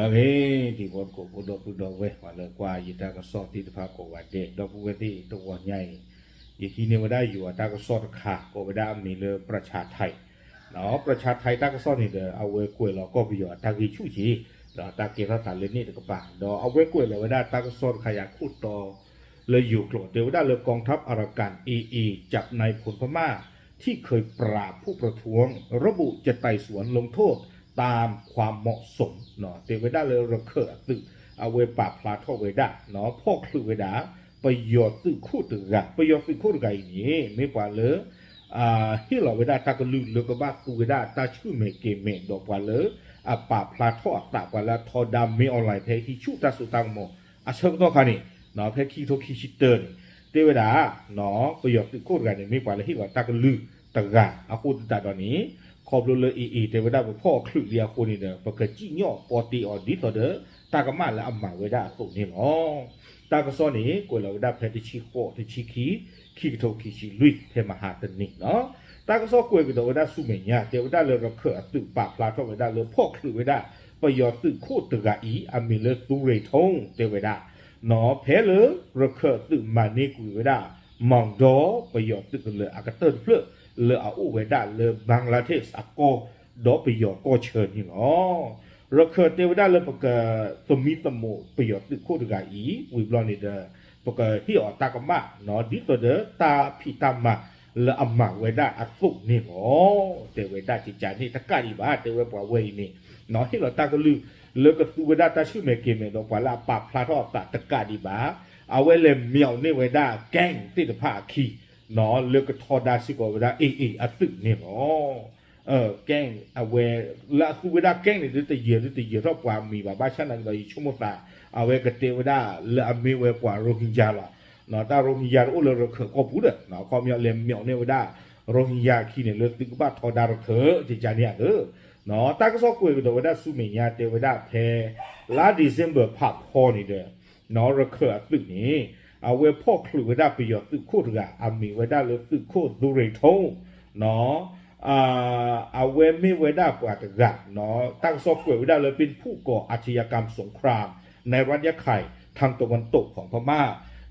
လၢအဂ့ၤ တံၤဖိသကိးဖိဒီပုၢ်ဒီဝဲၢ် ပှၤလၢကွၢ်ယတၢ်ကစီၣ်သ့ၣ်တဖၣ်ကိးဂၤဒဲး ဒီပုၢ်ဝဲၢ်သ့ၣ် တဂီၤညါအံၤ ယဟံးန့ၢ်ဝဲဒၣ်ယွၤအတၢ်ကစီၣ်တခါ ကိးဝဲဒၣ်အမံၤလၢ ပြၢၢ်ဆါထဲး ပြၢၢ်ဆါထဲး တၢ်ကစီၣ်န့ၣ်ဒီး အဝဲကွဲးလီၤကီၢ်ပယီၤအတၢ်ဂ့ၢ်ဆူၣ်က့ၤ ဒီးတၢ်ကဲထီၣ်သးလၢန့ၣ်တကပၤ ဒီးအဝဲကွဲးလီၤဝဲဒၣ်တၢ်ကစီၣ်တခါယၤခိၣ်တီ လၢယိၤကျိာ် တဲဝဲဒၣ်လၢ กองทัพอารักกัน เอเอ จับนายพลพม่าที่เคยปราบผู้ประท้วง ระบุจะไต่สวนลงโทษตามความเหมาะสม တဲဝဲဒၣ်လၢရခၢၣ်အသုး အဝဲပာ်ဖျါထီၣ်ဝဲဒၣ် ဖီၣ်ချုးဝဲဒၣ် ပယီၤသုးခိၣ်တဂၤ ပယီၤသုးခိၣ်တဂၤအံၤန့ၣ် မ့ၢ်ပှၤလၢ ဟ့ၣ်လီၤဝဲဒၣ်တၢ်ကလုၢ်လၢကဘၣ်သူဝဲဒၣ်တၢ်ဆူၣ်မဲာ်ကဲၤမဲာ် ဒီးပှၤလၢအပာ်ဖျါထီၣ်အသး ပှၤလၢအထီဒါမ့ၢ် online ဖဲဟံးဆူၣ်တၢ်စိတၢ်ကမီၤ အဆၢကတီၢ်ခါန့ၣ် ဖဲခံကထိခံဆံတၢန့ၣ် တဲဝဲဒၣ် ပယီၤသုးခိၣ်တဂၤန့ၣ် မ့ၢ်ပှၤလၢဟ့ၣ်လီၤတၢ်ကလုၢ်တဂၤ အဃိသတးဒီးန့ၣ် ခီဖျိလၢ AA တဲဝဲဒၣ်ပဖီၣ်ချုးလံအဃိန့ၣ်ဒီး ပကစံၣ်ညီၣ်ပီတ့အီၤဒ်သိးဒီး တၢ်ကမၣ်လၢအမၤဝဲဒၣ်အသိးန့ၣ်လီၤ. တၢ်ကစီၣ်န့ၣ် ကွဲးလီၤဝဲဒၣ်ဖဲတဆံဃိး တဆံခံ ခံကထိခံဆံလွံၢ် ဖဲမဟါတနံၤလီၤ. တၢ်ကစီၣ်ကွဲးကဒီးဝဲဒၣ်ဆူမဲာ်ညါ တဲဝဲဒၣ်လၢရခၢၣ်အသုးပာ်ဖျါထီၣ်ဝဲဒၣ်လၢဖီၣ်ချုးဝဲဒၣ် ပယီၤသုးခိၣ်တဂၤအံၤ အမံၤလၢ သုးရ့ၣ်ထိ တဲဝဲဒၣ် ဖဲလၢရခၢၣ်သုးမၤန့ၢ်ကွံာ်ဝဲဒၣ် မီၣ်ဒီ ပယီၤသုးကလၢၤအကတၢၢ်တဖျၢၣ် လၢအအိၣ်ဝဲဒၣ်လၢ ဘင်လါဒ့းအကီၢ် ဒီးပယီၤကီၢ်ဆၢန့ၣ်လီၤ. ရခၢၣ်တဲဝဲဒၣ်လၢပကသမံသမိးပယီၤသုးခိၣ်တဂၤအံၤ ဝံၤဘျီန့ၣ်ဒီး ပကဟ့ၣ်အီၤတၢ်ကမၣ် ဒ်သိးဒီးတၢ်ဖံးတၢ်မၤလၢအမၤဝဲဒၣ်အသိးန့ၣ်လီၤ. တဲဝဲဒၣ်ကကန့ၣ်တကးဒံးဘၣ် တဲဝဲပှၤဝဲအံၤန့ၣ် ဟ့ၣ်လီၤတၢ်ကလုၢ် လၢကသူဝဲဒၣ်တၢ်ဆူၣ်မဲာ်ကဲၤမဲာ်ဒီးပှၤလၢအပာ်ဖျါထီၣ်အသးတကးဒံးဘၣ် အဝဲလဲၤမၠီၣ်န့ၢ်ဝဲဒၣ် gang သ့ၣ်တဖၣ်အခံ လၢကထီဒါစ့ၢ်ကီးဝဲဒၣ် AA အသုးန့ၣ်လီၤ. gang အဝဲ လၢအသူဝဲဒၣ် gang န့ၣ် ဒုးတယၢၤဒုးတယၢၤထီၣ်ပှၤမံၤဘၣ် ဘၣ်ဆၣ်နာ်က့ဒီး ယဆိကမိၣ်သး အဝဲကတဲဝဲဒၣ်လၢအမ့ၢ်ဝဲပှၤရိဟ့ညါလီၤ. တၢ်ရိဟ့ညါတအိၣ်လၢရခၢၣ်ကီၢ်ပူၤဒီး ခီပညီလဲၤမၠီၣ်န့ၢ်ဝဲဒၣ် ရိဟ့ညါအခံန့ၣ် လၢသုကဘၣ်ထီဒါရခၢၣ် ကကန့ၣ်ဧါသၢ တၢ်ကစီၣ်ကွဲးကဒီးဝဲဒၣ်ဆူမဲာ်ညါတဲဝဲဒၣ်ဖဲ လါ December ဖးဖီန့ၣ်ဒီး ရခၢၣ်အသုးန့ၣ် အဝဲဖီၣ်ချုးဝဲဒၣ်ပယီၤသုးခိၣ်တဂၤ အမံၤဝဲဒၣ်လၢသုးခိၣ် သုးရ့ၣ်ထိ အဝဲမ့ၢ်ဝဲဒၣ်ပှၤတဂၤ တၢ်ကစီၣ်ကွဲးဝဲဒၣ်လၢ เป็นผู้ก่ออาชญากรรมสงครามในรัฐยะไข่ทางตะวันตกของพม่า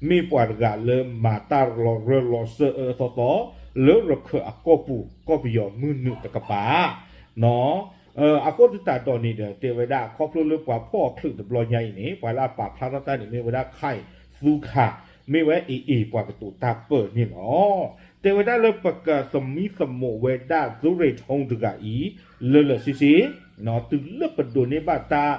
မ့ၢ်ပှၤတဂၤလၢမၤတၢ်လီၤရၢၢ်လီၤစၢၢ်အၢအၢသီသီ လၢရခၢၣ်အကီၢ်ပူၤ ကီၢ်ပယီၤမုၢ်နုာ်တကပၤ အဃိသတးဒီးန့ၣ်ဒီး တဲဝဲဒၣ်ခီဖျိလၢပှၤဖီၣ်ချုးတဘျီညါအံၤန့ၣ် ပှၤလၢအပာ်ဖျါထီၣ်တၢ်န့ၣ် မ့ၢ်ဝဲဒၣ် ခဲၣ် သူခါ မ့ၢ်ဝဲ AA ပှၤကတိၤတၢ်ပၢၢ်န့ၣ်လီၤ. တဲဝဲဒၣ်လၢပကသမံသမိးဝဲဒၣ် သုးရ့ၣ်ထိ တဂၤအံၤ လၢလၢာ်ဆ့ဆ့ တုၤလၢပဒိးန့ၢ်ဘၣ်တၢ်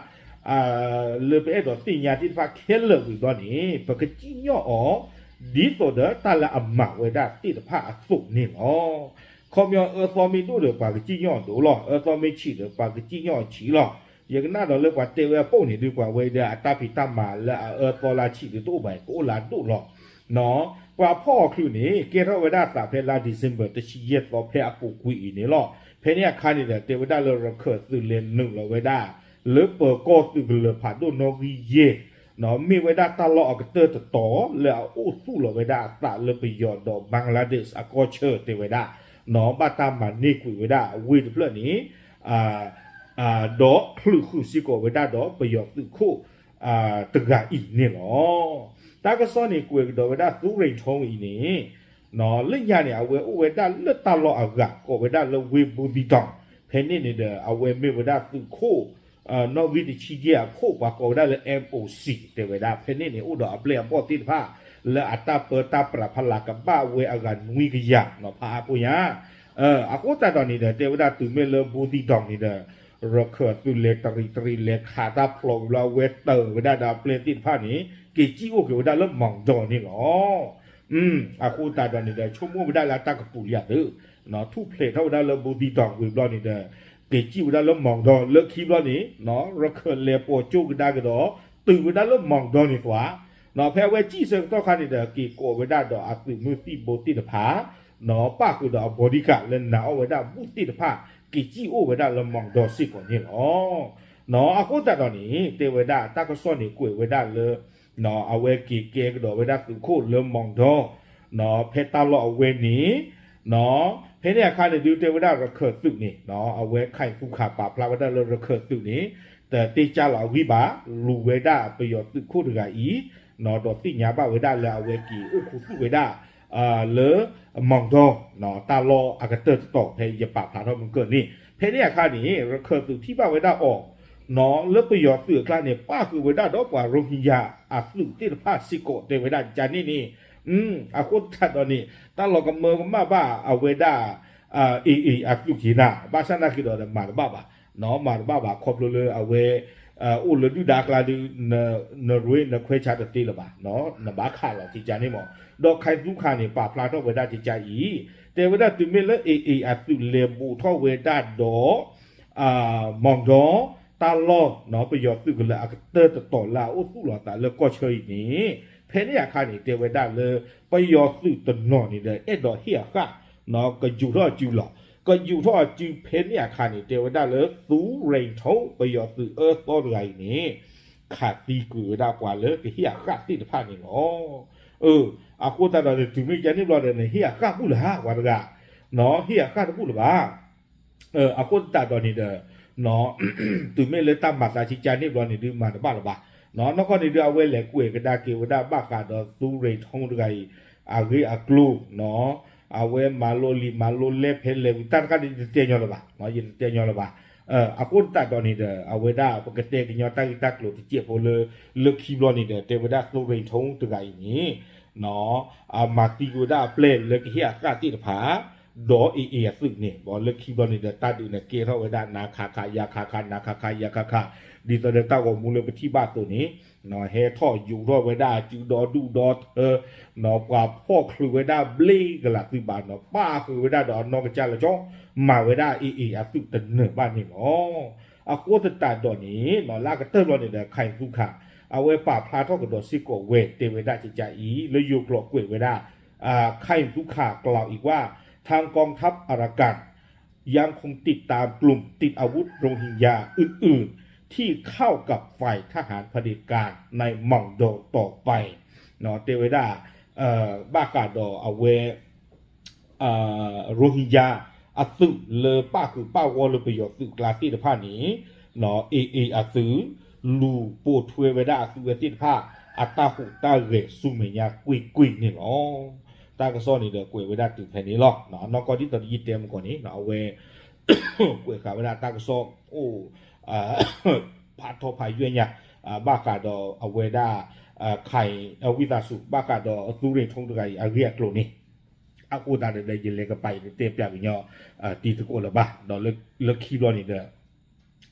လၢပအဲၣ်ဒိးသ့ၣ်ညါသ့ၣ်တဖၣ်ခဲလၢာ်ဝံၤဘျီန့ၣ် ပကစံၣ်ညီၣ်အီၤ ဒ်သိးဒီးတၢ်လၢအမၤဝဲဒၣ်သ့ၣ်တဖၣ်အသိးန့ၣ်လီၤ. ခီပညီအၢသီမ့ၢ်ဒိၣ်ဒီး ပှၤကစံၣ်ညီၣ်အီၤဒိၣ်လီၤ. အၢသီမ့ၢ်ဆံးဒီး ပှၤကစံၣ်ညီၣ်အီၤဆံးလီၤ. ယကနၣ်ဒီးလၢပှၤတဲဝဲအပိၢ်န့ၣ် ဒုးပှၤဝဲဒီးအတၢ်ဖံးတၢ်မၤလၢအအၢသီလၢဆံးဒုးတအိၣ်ဘၣ် ကအိၣ်လၢအဒိၣ်လီၤ. ပှၤဖီၣ်အီၤချုးန့ၣ် ကဲထီၣ်ဝဲဒၣ်အသးဖဲလါ December တဆံယဲၢ်သီ ဖဲအပူၤကွံာ်အံၤန့ၣ်လီၤ. ဖဲန့ၣ်အခါန့ၣ်ဒီး တဲဝဲဒၣ်လၢရခၢၣ်သုးလဲၤနုာ်လီၤဝဲဒၣ် လၢပၢၤကီၢ်သုးကလၢၤဖးဒိၣ်နီၣ်ဂံၢ်ယဲၢ် မ့ၢ်ဝဲဒၣ်တၢ်လီၢ်အကတၢၢ်တတီၤ လၢအအိၣ်သူၣ်လီၤဝဲဒၣ်အသးလၢပယီၤဒီး ဘင်လါဒ့းအကီၢ်ဆၢတဲဝဲဒၣ် ဘၣ်တၢ်မၤန့ၢ်ကွံာ်ဝဲဒၣ်အဝ့ၢ်တဖျၢၣ်န့ၣ် ဒီးချုးဃုာ်စ့ၢ်ကီးဝဲဒၣ်ဒီးပယီၤသုးခိၣ် တဂၤအံၤန့ၣ်လီၤ. တၢ်ကစီၣ်န့ၣ်ကွဲးကဒီးဝဲဒၣ် သုးရ့ၣ်ထိ အံၤန့ၣ် လၢညါန့ၣ် အဝဲအိၣ်ဝဲဒၣ်လၢတၢ်လီၢ်အဂၤ ကိးဝဲဒၣ်လၢဝ့ၢ်ဘူသံတီၤ ဖဲန့ၣ်န့ၣ်ဒီး အဝဲမ့ၢ်ဝဲဒၣ်သုးခိၣ် နီၣ်ဂံၢ်တဆံယဲၢ်အခိၣ် ပှၤကိးဝဲဒၣ်လၢ MOC တဲဝဲဒၣ် ဖဲန့ၣ်န့ၣ် အိၣ်ဒီးအပျဲၢ်အဘီၣ်သ့ၣ်တဖၣ် လၢအတၢ်ပၢတၢ်ပြးဖးလၢ်ကဘၣ်ဝဲအဂၤနွံကယၤနီၤ ဖးအါဖိညါ အဃိသတးဒီးန့ၣ်ဒီး တဲဝဲဒၣ်တုၤမ့ၢ်လၢဘူသံတီၤန့ၣ်ဒီး ရခၢၣ်သုးလဲၤတရံးတရံးလဲၤခးတၢ်ဖျိးဝံၤလီၤ အဝဲတၢၢ်ဝဲဒၣ်ဒီးအပျဲၢ်သ့ၣ်တဖၣ်န့ၣ် က့ၤစံၣ်အိၣ်က့ၤဝဲဒၣ်လၢမီၣ်ဒီန့ၣ်လီၤ. အဃိသတးဒီးန့ၣ်ဒီး ဆိကမိၣ်ဝဲဒၣ်လၢအတၢ်ကပူၤလံဧါသု ထူၣ်ဖျဲးထီၣ်ဝဲဒၣ်လၢဘူသံတီၤဝံၤဘျီန့ၣ်ဒီး က့ၤစံၣ်ဝဲဒၣ်လၢမီၣ်ဒီ လၢခံဘျီန့ၣ် ရခၢၣ်လဲၤပိာ်ကၠိကဒါက့ၤဒီး တုၤဝဲဒၣ်လၢမီၣ်ဒီန့ၣ်သွါ ဖဲအဝဲစံၣ်ဆၢကတီၢ်ခါန့ၣ်ဒီး က့ၤကိးဝဲဒၣ်ဒီးအသုးမုၢ်သံၣ်ဘိသ့ၣ်တဖၣ် ပၣ်ဃုာ်ဒီးအ bodyguard လၢနာ်အီၣ်ဝဲဒၣ်ဘူၣ်သ့ၣ်တဖၣ် က့ၤစံၣ်အိၣ်ဝဲဒၣ်လၢမီၣ်ဒီစ့ၢ်ကီးန့ၣ်လီၤ. အဃိသတးဒီးန့ၣ် တဲဝဲဒၣ်တၢ်ကစီၣ်န့ၣ်ကွဲးဝဲဒၣ်လၢ အဝဲက့ၤကဲကဒီးဝဲဒၣ်သုးခိၣ်လၢမီၣ်ဒီ ဖဲတၢ်လီၢ်အဝဲန့ၣ် ဖဲန့ၣ်အခါန့ၣ်ဒုး တဲဝဲဒၣ်ရခၢၣ်သုးန့ၣ် အဝဲ ခိုင်သုခ ပာ်ဖျါဝဲဒၣ်လၢရခၢၣ်သုးန့ၣ် တတဲကၢ်လီၤအဂံၢ်ဘါ လူၤဝဲဒၣ်ပယီၤသုးခိၣ်တဂၤအံၤ ဒီးသ့ၣ်ညါဘၣ်ဝဲဒၣ်လၢအဝဲက့ၤအိၣ်ခူသူၣ်ဝဲဒၣ် လၢ မီၣ်ဒီ တၢ်လီၢ်အကတၢၢ်တတီၤ ဖဲယပာ်ဖျါထီၣ်မုၢ်ကၢၢ်န့ၣ် ဖဲန့ၣ်အခါန့ၣ် ရခၢၣ်သုးထံၣ်ဘၣ်ဝဲဒၣ်အီၤ လၢပယီၤသုးအကျါန့ၣ် ပၣ်ဃုာ်ဝဲဒၣ်ဒီးပှၤရိဟင်ယၤအသုးသ့ၣ်တဖၣ်စ့ၢ်ကီး တဲဝဲဒၣ်ကန့ၣ်န့ၣ် အဃိသတးဒီးန့ၣ် တၢ်လီၤကမၢကမၣ်ဘၣ်အဝဲဒၣ် AA အသုးက့ၤနၤ ဘၣ်ဆၣ်သနာ်က့ဒီးမၤတဘၣ်ဘၣ်, မၤတဘၣ်ဘၣ် ခီဖျိလၢအဝဲ အိၣ်လၢဒုၣ်ဒါအကျါဒီး နရ့နခွဲးဆါတသ့လၢၤဘၣ်, နဘၣ်ခးလီၤကကန့ၣ်မး, ဒီး ခိုင်သုခ န့ၣ် ပာ်ဖျါထီၣ်ဝဲဒၣ်ကကအံၤ တဲဝဲဒၣ်တုၤမ့ၢ်လၢ AA အသုးလဲၤဘူးထီၣ်ဝဲဒၣ်ဒီး မီၣ်ဒီ တၢ်လီၢ် ပယီၤသုးကလၢၤအကတၢၢ်တတီၤလၢအအိၣ်သူၣ်လီၤသးလၢကီၢ်ဆၢအံၤန့ၣ် ဖဲန့ၣ်အခါန့ၣ် တဲဝဲဒၣ်လၢ ပယီၤသုးတနီၤန့ၣ်ဒီး အဲၣ်ဒိးဟ့ၣ်အဃၣ် ကယူာ်ထီၣ်အစုလီၤ. ကယူာ်ထီၣ်အစုဖဲန့ၣ်အခါန့ၣ် တဲဝဲဒၣ်လၢ သူရ့ထိ ပယီၤသုးအၢသီတဂၤအံၤန့ၣ် ခးသံကွံာ်ဝဲဒၣ်ပှၤလၢကဟ့ၣ်အဃၣ်သ့ၣ်တဖၣ်န့ၣ်လီၤ. အဃိသတးဒီးန့ၣ် တုၤမ့ၢ်ကန့ၣ်ဘျီဒီး နဟ့ၣ်အဃၣ်ဘူၣ်လၢၤဟါ ပှၤတဂၤ, ဟ့ၣ်အဃၣ်တဘူၣ်လၢၤဘၣ်. အဃိသတးဒီးန့ၣ်ဒီး တုၤမ့ၢ်လၢတၢ်မၤသးကကန့ၣ်ဘျီန့ၣ်ဒုး မၤတဘၣ်လၢၤဘၣ်. နီၢ်ကီၢ်န့ၣ်ဒုး အဝဲလဲၤကွဲးကဒါက့ၤဝဲဒၣ်ဘၣ်ဃးဒီး သူရ့ထိ တဂၤအံၤ အဂ့ၢ်အကျိၤ အဝဲမၤလိလံာ်မၤလိလဲဖဲလဲၣ်ဝံၤ တၢ်တခါန့ၣ် ယတတဲညီလၢၤဘၣ်, ယတတဲညီလၢၤဘၣ်. အဃိသတးဒီးန့ၣ်ဒီး အဝဲဒၣ်ပကတဲကညီတၢ်ဂ့ၢ်တၢ်ကျိၤတစဲးဖိလၢ လၢခံဘျီန့ၣ်ဒီး တဲဝဲဒၣ် သူရ့ထိ တဂၤအံၤန့ၣ် အမၤသံကွံာ်ဝဲဒၣ်အပျဲၢ်လၢကဟ့ၣ်အဃၣ်သ့ၣ်တဖၣ် ဒီး AA အသုးန့ၣ် ဘၣ်လၢခံဘျီန့ၣ်ဒီး တၢ်ဒုးန့ၣ်ကဲထီၣ်ဝဲဒၣ် နခခ ယခခ နခခ ယခခ ဒ်သိးဒီးတၢ်ဂီၤမူလၢပထံၣ်ဘၣ်အသိးန့ၣ် ဟဲထီၣ်ယူာ်ထီၣ်ဝဲဒၣ်အစုဒီဒူၣ်ဒီထၢ ပှၤဖီၣ်ချုးဝဲဒၣ်ဘျ့ကလာ်သုးဘၣ်နီၤ ပၣ်ဃုာ်ဝဲဒၣ်ဒီးအနီၢ်ကစၢ်လၢကၠီ မၤဝဲဒၣ် AA အသုးတနၢၤဘၣ်န့ၣ်လီၤ. အဃိသတးဒီးန့ၣ် လၢအကတၢၢ်ဘျီန့ၣ်ဒီး ခိုင်သုခ အဝဲပာ်ဖျါထီၣ်ကဒီးစ့ၢ်ကီးဝဲ တဲဝဲဒၣ်ကကအံၤ လၢယိၤကျိာ်ကွဲးဝဲဒၣ် ခိုင်သုခ กล่าวอีกว่า ทางกองทัพอารากัน ยังคงติดตามกลุ่มติดอาวุธโรฮิงญาอื่นๆ ที่เข้ากับฝ่ายทหารเผด็จการในมองโดต่อไป တဲဝဲဒၣ် ဘၣ်ဃးဒီးအဝဲ ရိဟင်ယါအသုးလၢပၣ်ဃုာ်ပၣ်ဂီၢ်လၢပယီၤသုးကျါသ့ၣ်တဖၣ်န့ၣ် AA အသုး လူၤပိာ်ထွဲဝဲဒၣ်အသုးဝဲသ့ၣ်တဖၣ် အတၢ်ဟူးတၢ်ဂဲၤဆူမဲာ်ညါကွ့ၢ်ကွ့ၢ်န့ၣ်လီၤ. တၢ်ကစီၣ်န့ၣ်ဒီးကွဲးဝဲဒၣ်တုၤဖဲန့ၣ်လီၤ. နီၢ်ကီၢ်ဒ်သိးဒီးယတဲမုၢ်ကီၢ်န့ၣ် အဝဲ ကွဲးဃာ်ဝဲဒၣ်တၢ်ကစီၣ်အိၣ် ဖးထီဖးယွဲၢ်ညါ ဘၣ်ဃးဒီးအဝဲဒၣ် ဝံသးစူၤ ဘၣ်ဃးဒီးသူရ့ထိတဂၤအံၤအဂ့ၢ်အကျိၤန့ၣ် အဃိသတးဒီး ယလဲၤကပၤအံၤတတဲပၠးကညီတံၤသကိးလၢၤဘၣ် ဒီးလၢခံဘျီန့ၣ်ဒီး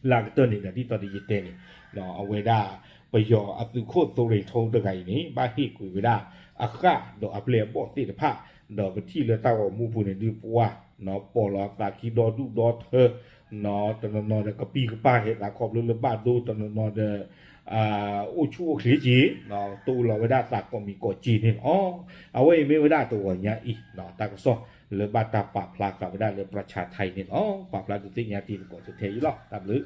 လၢအကတၢၢ်န့ၣ်ဒီး ဒ်သိးဒီးယတဲန့ၣ် အဝဲဒၣ် ပယီၤအသုးခိၣ်သူရ့ထိတဂၤအံၤန့ၣ် ဘၣ်ဟ့ၣ်ကွံာ်ဝဲဒၣ်အဃၣ်ဒီးအပျဲၢ်အဘီၣ်သ့ၣ်တဖၣ် ဒီးပထံၣ်လၢတၢ်ဂီၤမူပူၤန့ၣ်ဒုးပှၤ ပီၣ်လီၤအသးခံဒီဒူၣ်ဒီထၢ တနီၤနီၤဒီးကပံၢ်ကပၢ်ဟဲသးခီဖျိလၢဘၣ်ဒိ တနီၤနီၤဒီး အိၣ်ဆူၣ်အိၣ်ချ့က့ၤ တိၢ်လီၤဝဲဒၣ်သးကိးမံၤကိးက့ၤန့ၣ်လီၤ. အဝဲအံၤမ့ၢ်ဝဲဒၣ်တဂီၤညါအံၤ တၢ်ကစီၣ်လၢဘၣ်တၢ်ပာ်ဖျါဃာ်ဝဲဒၣ်လၢ ပြၢၡါထါအံၤန့ၣ်လီၤ. ပာ်ဖျါဒုးသ့ၣ်ညါတံၤသကိးထဲအံၤလီၤ. တၢ်ဘျုး